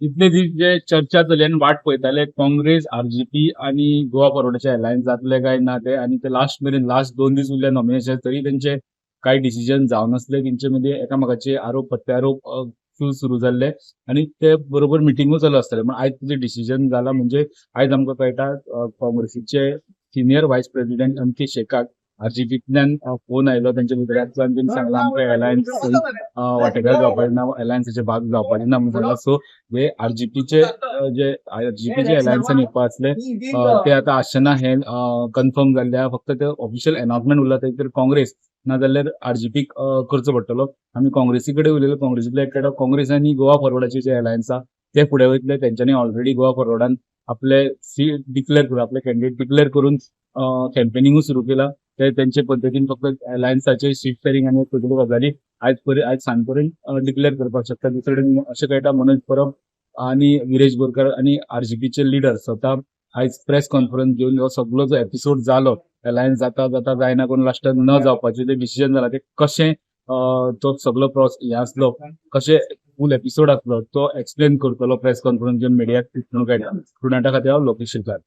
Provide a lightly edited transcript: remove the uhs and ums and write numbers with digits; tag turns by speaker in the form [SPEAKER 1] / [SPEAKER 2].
[SPEAKER 1] इतले दीस जे चर्चा जाली आनी वाट पळयताले काँग्रेस, आरजीपी आनी गोवा फॉरवर्डाचे अलायन्स जातले काय ना ते, आनी ते लास्ट मेरेन, लास्ट 2 दीस उरले नॉमिनेशन, तरी तेंचे कांय डिसिजन जावनासले. तेंचे मदीं एकामेकाचे आरोप प्रत्यारोप सुरू जाल्ले आनी ते बरोबर मिटिंगूय चालू आसताले. पूण आयज तेजें डिसिजन जाला. म्हणजे आयज आमकां कळटा, काँग्रेसीचे senior vice president M K शेखाक आरजीपींतल्यान फोन आयलो तेंच्या लिडराचो आनी तेणी सांगलां, आमकां अलायन्स वांटेकार जावपाचें ना, अलायन्साचे भाग जावपाचे ना म्हणून सांगलां. सो हे आरजीपीचे, जे आरजीपीचे अलायन्सान येवपा आसले ते आतां आसचे ना हें कन्फर्म जाल्लें आहा. फक्त ते ऑफिशियल अनाउन्समेंट उरला ते तर काँग्रेस नाजाल्यार आरजीपीक करचो पडटलो. आमी काँग्रेसी कडेन उलयले. काँग्रेसींतले एकटे, काँग्रेस आनी गोवा फॉरवर्डाचे जे अलायन्स आहा ते फुडें वयतले. तेंच्यांनी ऑलरेडी गोवा फॉरवर्डान आपले सीट डिक्लेअर करून, आपले कॅन्डिडेट डिक्लेअर करून कॅम्पेनिंगूय सुरू केला. ते तेंचे पद्दतीन फक्त अलायन्साचे सीट शेअरिंग आनी सगळ्यो गजाली आयज सांज पर्यंत डिक्लेअर करपाक शकता. दुसरे कडेन अशें कळटा, मनोज परब आनी विरेश बोरकर आनी आरजीपीचे लिडर स्वता आयज प्रेस कॉन्फरन्स घेवन हो सगलो जो एपिसोड जालो, अलायन्स जाता जाता जायना करून लास्टाक न जावपाचें जे डिसिजन जाला, ते कशें तो सगलो प्रोस हें आसलो, कशें फूल एपिसोड आसलो, तो एक्सप्लेन करतलो प्रेस कॉन्फरन्स घेवन मिडियाक म्हणून कळटा. स्टुडंटा खातीर हांव लोकेश शिरकार.